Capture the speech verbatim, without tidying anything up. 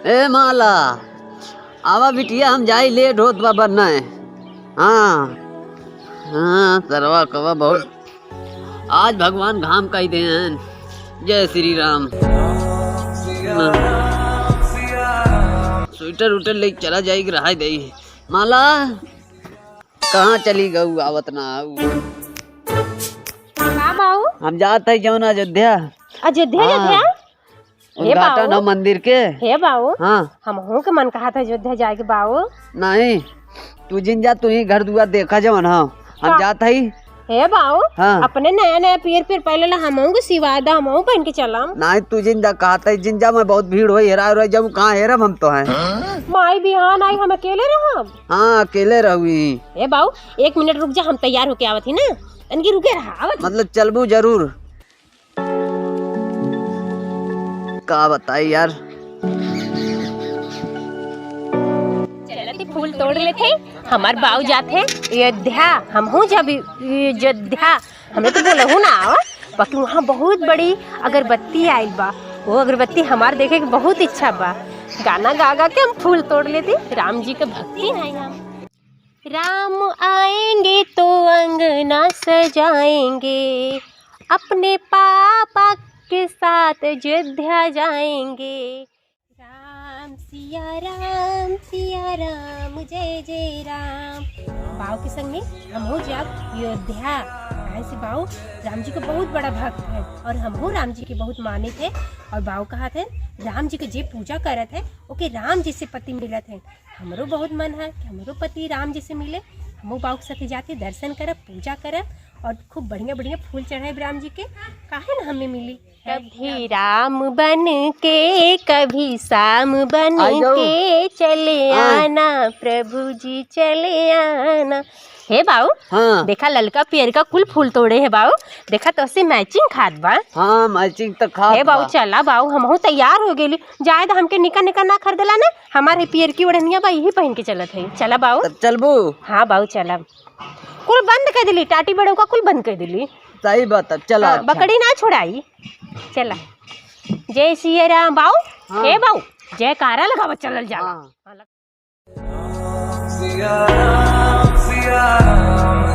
ए माला, आवा बिटिया, हम जाई, लेट होत बा बनना है। हाँ, हाँ, सरवा कवा बहुत, आज भगवान घाम कई दे हैं। जय श्री राम। स्वेटर उटर ले चला जाई कि रहाई दई। माला, कहाँ चली गऊ, आवत ना आऊ। का बाऊ? हम जात है जौन अयोध्या। अयोध्या हाँ। जात है? हे उद्घाटन बाऊ। हो मंदिर के। हे बाऊ। हाँ। हमहू के मन कहत है अयोध्या जाए के बाऊ। नहीं, तू जिन जा, तू ही घर दुआर देखा जवन, हाँ। हम का? जात हई। हे बाऊ, हाँ। अपने नया नया पियर पियर पहले ला हमहू के सिवा दा, हमहू पहन के चलम। नहीं, तू जिन जा, कहत है जिन जा, मैं बहुत भीड़ होई, हेरा हेरा जब कहाँ हेरब हम तो हैं। माई बिहान आई, हम अकेले रहब। हाँ, अकेले रहुई। हे बाऊ, एक मिनट रुक जा, हम तैयार होके आवत ही ना। तनकी रुके रहा, आवत ही। मतलब चलबू जरूर। का बताई यार। चलत ही फूल तोड़ लेथे, हमार बाऊ जाथे अयोध्या, हमहू जब अयोध्या, हमें तो बोलहू ना आवा, बाकी वहाँ बहुत बड़ी अगरबत्ती आइल बा, वो अगरबत्ती हमार देखे के बहुत इच्छा बा। गाना गा गा के हम फूल तोड़ लेती, राम जी के भक्ति है हम। राम आएंगे तो अंगना सजाएंगे, अपने पापा के साथ अयोध्या जाएंगे। राम सिया राम सिया राम जय जय राम। बाऊ के संगे हमहू जाब अयोध्या, काहे से बाऊ राम जी के बहुत बड़ा भक्त है और हमहू राम जी के बहुत मानित है। और बाऊ कहत है, राम जी के जे पूजा करत है, ओके राम जैसे पति मिलत है। हमरो बहुत मन है कि हमरो पति राम जैसे मिले, हमहू बाऊ के साथे जाके दर्शन करब, पूजा करब और खूब बढ़िया बढ़िया फूल चढ़ाएब राम जी के, काहे न हमें मिली। कभी राम बन के, कभी श्याम बन आयो। के चले हाँ। आना, प्रभु जी चले आना। हे बाऊ, हाँ। देखा ललका पियरका कुल फूल तोड़े है बाऊ, देखा तो से मैचिंग खात बा। हाँ, मैचिंग तो खात हे बाऊ, बा। चला बाऊ, हमहू तैयार हो गेली। जाए तो हमके निका निका ना खरीदला ना, हमारे पियरकी ओढ़निया बा, यही पहन के चलत है। चला बाऊ। तब चलबू? हाँ बाऊ, चला। कुल बंद कर दिली, टाटी बड़ों का कुल बंद कर दिली। सही बात है, चला। हाँ, अच्छा। बकरी ना छोड़ाई, चला। जय सिया राम बाऊ। हाँ। हे बाऊ, जयकारा लगावत चलल जाला। हाँ। हाँ, लग- सिया राम, सिया राम,